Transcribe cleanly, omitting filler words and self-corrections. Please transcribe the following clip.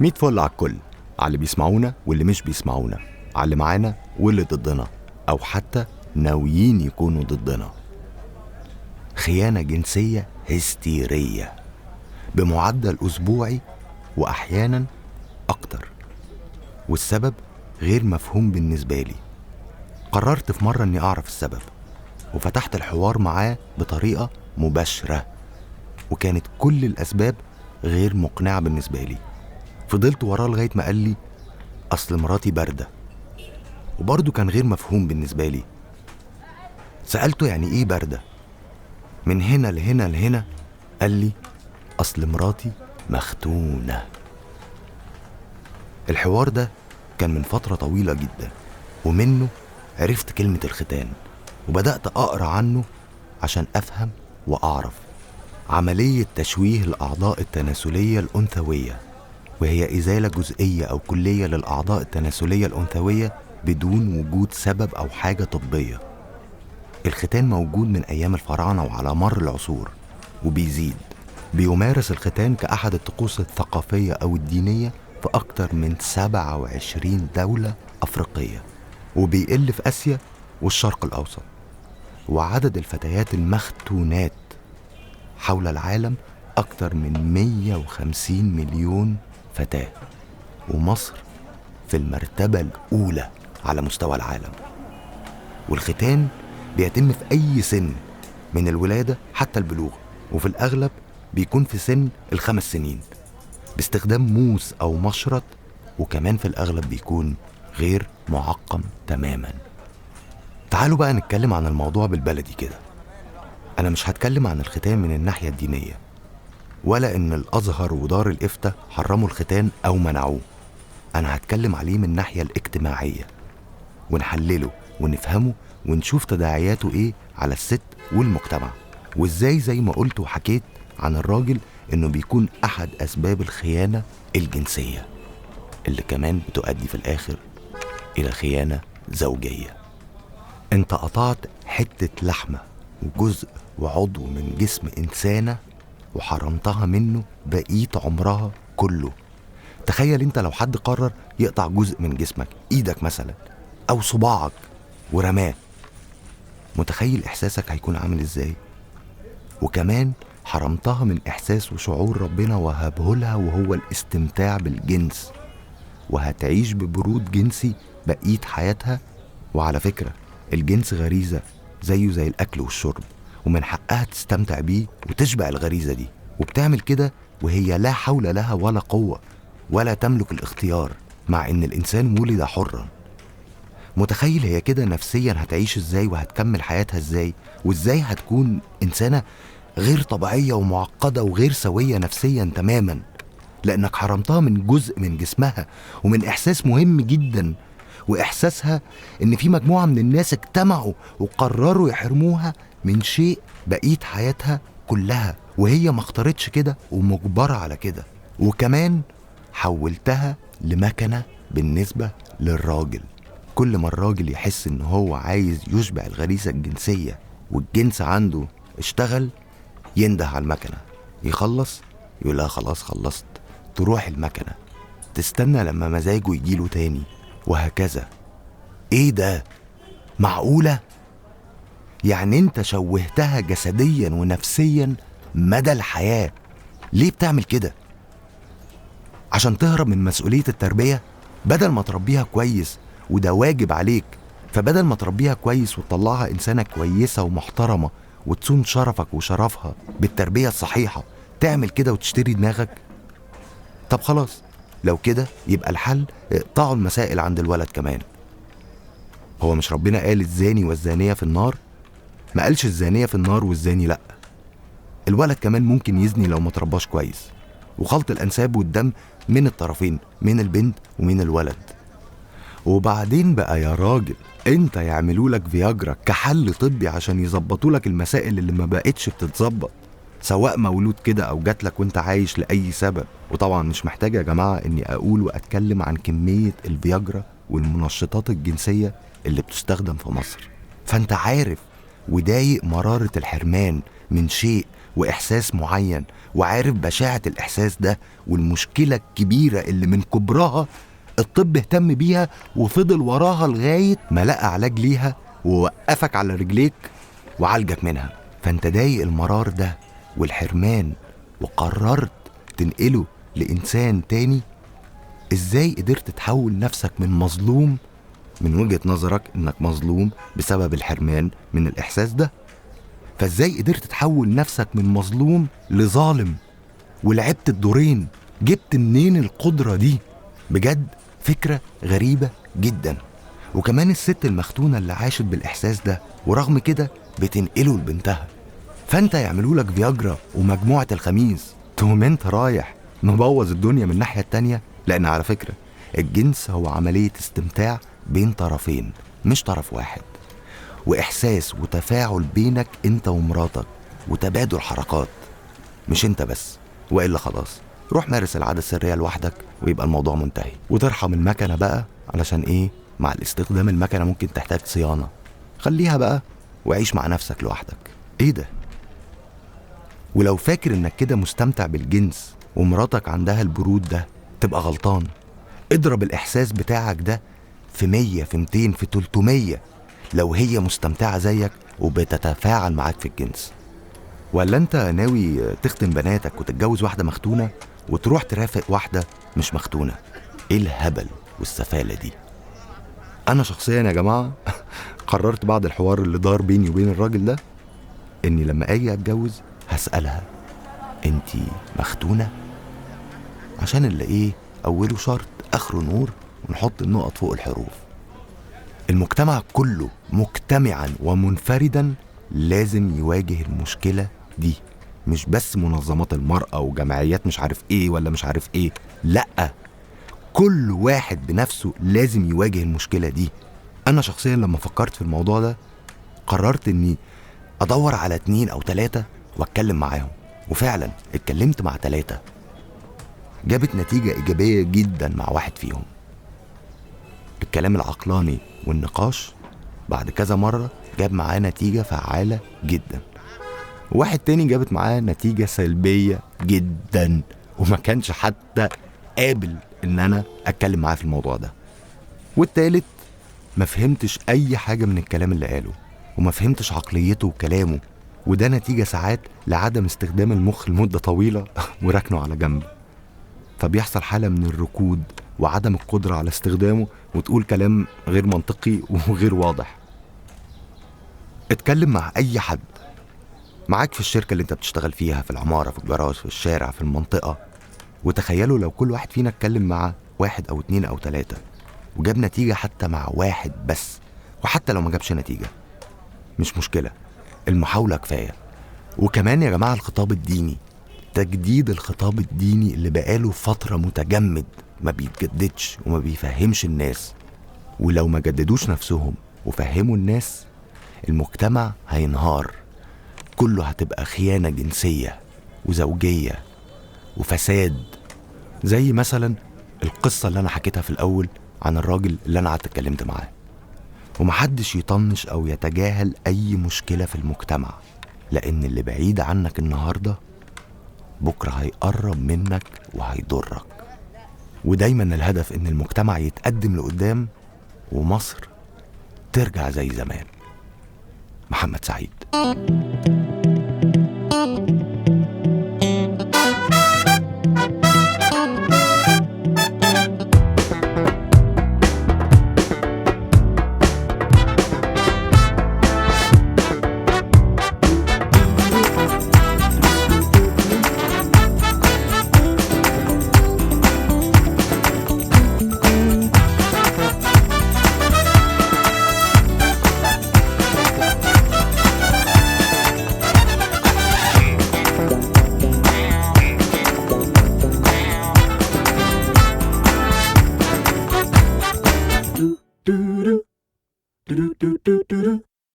100 فل على الكل، على اللي بيسمعونا واللي مش بيسمعونا، على اللي معانا واللي ضدنا أو حتى ناويين يكونوا ضدنا. خيانة جنسية هستيرية بمعدل أسبوعي وأحيانا أكتر، والسبب غير مفهوم بالنسبة لي. قررت في مرة أني أعرف السبب، وفتحت الحوار معاه بطريقة مباشرة، وكانت كل الأسباب غير مقنعة بالنسبة لي. فضلت وراه لغاية ما قال لي أصل مراتي باردة، وبرضه كان غير مفهوم بالنسبة لي. سألته يعني إيه باردة؟ من هنا لهنا لهنا قال لي أصل مراتي مختونة. الحوار ده كان من فترة طويلة جدا، ومنه عرفت كلمة الختان وبدأت أقرأ عنه عشان أفهم وأعرف. عملية تشويه الأعضاء التناسلية الأنثوية، وهي إزالة جزئية أو كلية للأعضاء التناسلية الأنثوية بدون وجود سبب أو حاجة طبية. الختان موجود من أيام الفراعنة وعلى مر العصور وبيزيد. بيمارس الختان كأحد الطقوس الثقافية أو الدينية في أكتر من 27 دولة أفريقية، وبيقل في آسيا والشرق الأوسط. وعدد الفتيات المختونات حول العالم أكتر من 150 مليون فتاة، ومصر في المرتبة الأولى على مستوى العالم. والختان بيتم في أي سن من الولادة حتى البلوغ، وفي الأغلب بيكون في سن 5 سنين، باستخدام موس أو مشرط، وكمان في الأغلب بيكون غير معقم تماما. تعالوا بقى نتكلم عن الموضوع بالبلدي كده. أنا مش هتكلم عن الختان من الناحية الدينية، ولا إن الأزهر ودار الإفتاء حرموا الختان أو منعوه. أنا هتكلم عليه من الناحية الاجتماعية، ونحلله ونفهمه ونشوف تداعياته إيه على الست والمجتمع، وإزاي زي ما قلت وحكيت عن الراجل إنه بيكون أحد أسباب الخيانة الجنسية اللي كمان بتؤدي في الآخر إلى خيانة زوجية. أنت قطعت حتة لحمة وجزء وعضو من جسم إنسانة وحرمتها منه بقية عمرها كله. تخيل أنت لو حد قرر يقطع جزء من جسمك، إيدك مثلا أو صباعك، ورماه، متخيل إحساسك هيكون عامل إزاي؟ وكمان حرمتها من إحساس وشعور ربنا وهبه لها، وهو الاستمتاع بالجنس، وهتعيش ببرود جنسي بقية حياتها. وعلى فكرة الجنس غريزة زيه زي الأكل والشرب، ومن حقها تستمتع بيه وتشبع الغريزة دي، وبتعمل كده وهي لا حول لها ولا قوة ولا تملك الاختيار، مع إن الإنسان ولد حرا. متخيل هي كده نفسيا هتعيش إزاي وهتكمل حياتها إزاي، وإزاي هتكون إنسانة غير طبيعية ومعقدة وغير سوية نفسيا تماما، لأنك حرمتها من جزء من جسمها ومن إحساس مهم جدا، وإحساسها إن في مجموعة من الناس اجتمعوا وقرروا يحرموها من شيء بقية حياتها كلها، وهي ما اختارتش كده ومجبرة على كده. وكمان حولتها لمكنة بالنسبة للراجل. كل ما الراجل يحس إن هو عايز يشبع الغريزة الجنسية والجنس عنده اشتغل، ينده على المكنة، يخلص يقول لها خلاص خلصت، تروح المكنة تستنى لما مزاجه يجيله تاني، وهكذا. ايه ده؟ معقولة؟ يعني انت شوهتها جسديا ونفسيا مدى الحياة. ليه بتعمل كده؟ عشان تهرب من مسؤولية التربية؟ بدل ما تربيها كويس، وده واجب عليك، فبدل ما تربيها كويس وتطلعها إنسانة كويسة ومحترمة وتصون شرفك وشرفها بالتربية الصحيحة، تعمل كده وتشتري دماغك؟ طب خلاص، لو كده يبقى الحل اقطعوا المسائل عند الولد كمان. هو مش ربنا قال الزاني والزانية في النار؟ ما قالش الزانية في النار والزاني لأ. الولد كمان ممكن يزني لو ما ترباش كويس، وخلط الأنساب والدم من الطرفين، من البنت ومن الولد. وبعدين بقى يا راجل انت يعملوا لك فياجرا كحل طبي عشان يظبطوا لك المسائل اللي ما بقتش بتتظبط، سواء مولود كده او جاتلك وانت عايش لأي سبب. وطبعا مش محتاج يا جماعة اني اقول واتكلم عن كمية الفياجرا والمنشطات الجنسية اللي بتستخدم في مصر. فانت عارف وضايق مرارة الحرمان من شيء وإحساس معين، وعارف بشاعة الإحساس ده والمشكلة الكبيرة اللي من كبرها الطب اهتم بيها وفضل وراها لغاية ما لقى علاج ليها ووقفك على رجليك وعالجك منها. فانت ضايق المرار ده والحرمان وقررت تنقله لإنسان تاني. إزاي قدرت تحول نفسك من مظلوم، من وجهة نظرك إنك مظلوم بسبب الحرمان من الإحساس ده، فإزاي قدرت تحول نفسك من مظلوم لظالم ولعبت الدورين؟ جبت منين القدرة دي؟ بجد فكرة غريبة جدا. وكمان الست المختونة اللي عاشت بالإحساس ده ورغم كده بتنقله لبنتها، فأنت يعملوا لك فياجرا ومجموعة الخميس، تقوم انت رايح مبوظ الدنيا من الناحية التانية. لأن على فكرة الجنس هو عملية استمتاع بين طرفين مش طرف واحد، وإحساس وتفاعل بينك انت ومراتك وتبادل حركات، مش انت بس. وإلا خلاص روح مارس العادة السرية لوحدك ويبقى الموضوع منتهي، وترحم المكنة بقى. علشان ايه؟ مع الاستخدام المكنة ممكن تحتاج صيانة، خليها بقى وعيش مع نفسك لوحدك. ايه ده؟ ولو فاكر انك كده مستمتع بالجنس ومراتك عندها البرود ده تبقى غلطان. اضرب الإحساس بتاعك ده في 100 في 200 في 300 لو هي مستمتعة زيك وبتتفاعل معاك في الجنس. ولا انت ناوي تختم بناتك وتتجوز واحدة مختونة وتروح ترافق واحدة مش مختونة؟ ايه الهبل والسفالة دي؟ انا شخصيا يا جماعة قررت بعد الحوار اللي دار بيني وبين الراجل ده اني لما اجي اتجوز هسألها انتي مختونة، عشان اللي ايه اوله شرط اخره نور، ونحط النقط فوق الحروف. المجتمع كله مجتمعا ومنفردا لازم يواجه المشكلة دي، مش بس منظمات المرأة وجمعيات مش عارف ايه ولا مش عارف ايه، لأ، كل واحد بنفسه لازم يواجه المشكلة دي. أنا شخصيا لما فكرت في الموضوع ده قررت أني أدور على 2 أو 3 وأتكلم معاهم، وفعلا اتكلمت مع 3، جابت نتيجة إيجابية جدا مع واحد فيهم. الكلام العقلاني والنقاش بعد كذا مرة جاب معاه نتيجة فعالة جدا. واحد تاني جابت معاه نتيجة سلبية جدا وما كانش حتى قابل ان انا اتكلم معاه في الموضوع ده. والتالت ما فهمتش اي حاجة من الكلام اللي قاله وما فهمتش عقليته وكلامه، وده نتيجة ساعات لعدم استخدام المخ لمدة طويلة وركنه على جنب، فبيحصل حالة من الركود وعدم القدرة على استخدامه وتقول كلام غير منطقي وغير واضح. اتكلم مع أي حد معاك في الشركة اللي انت بتشتغل فيها، في العمارة، في الجراج، في الشارع، في المنطقة. وتخيلوا لو كل واحد فينا اتكلم مع 1 أو 2 أو 3 وجاب نتيجة حتى مع 1 بس، وحتى لو ما جابش نتيجة مش مشكلة، المحاولة كفاية. وكمان يا جماعة الخطاب الديني، تجديد الخطاب الديني اللي بقاله فترة متجمد ما بيتجددش وما بيفهمش الناس، ولو ما جددوش نفسهم وفهموا الناس المجتمع هينهار كله، هتبقى خيانة جنسية وزوجية وفساد، زي مثلا القصة اللي أنا حكيتها في الأول عن الراجل اللي أنا قعدت اتكلمت معاه. ومحدش يطنش أو يتجاهل أي مشكلة في المجتمع، لأن اللي بعيد عنك النهاردة بكرة هيقرب منك وهيضرك. ودايما الهدف إن المجتمع يتقدم لقدام ومصر ترجع زي زمان. محمد سعيد.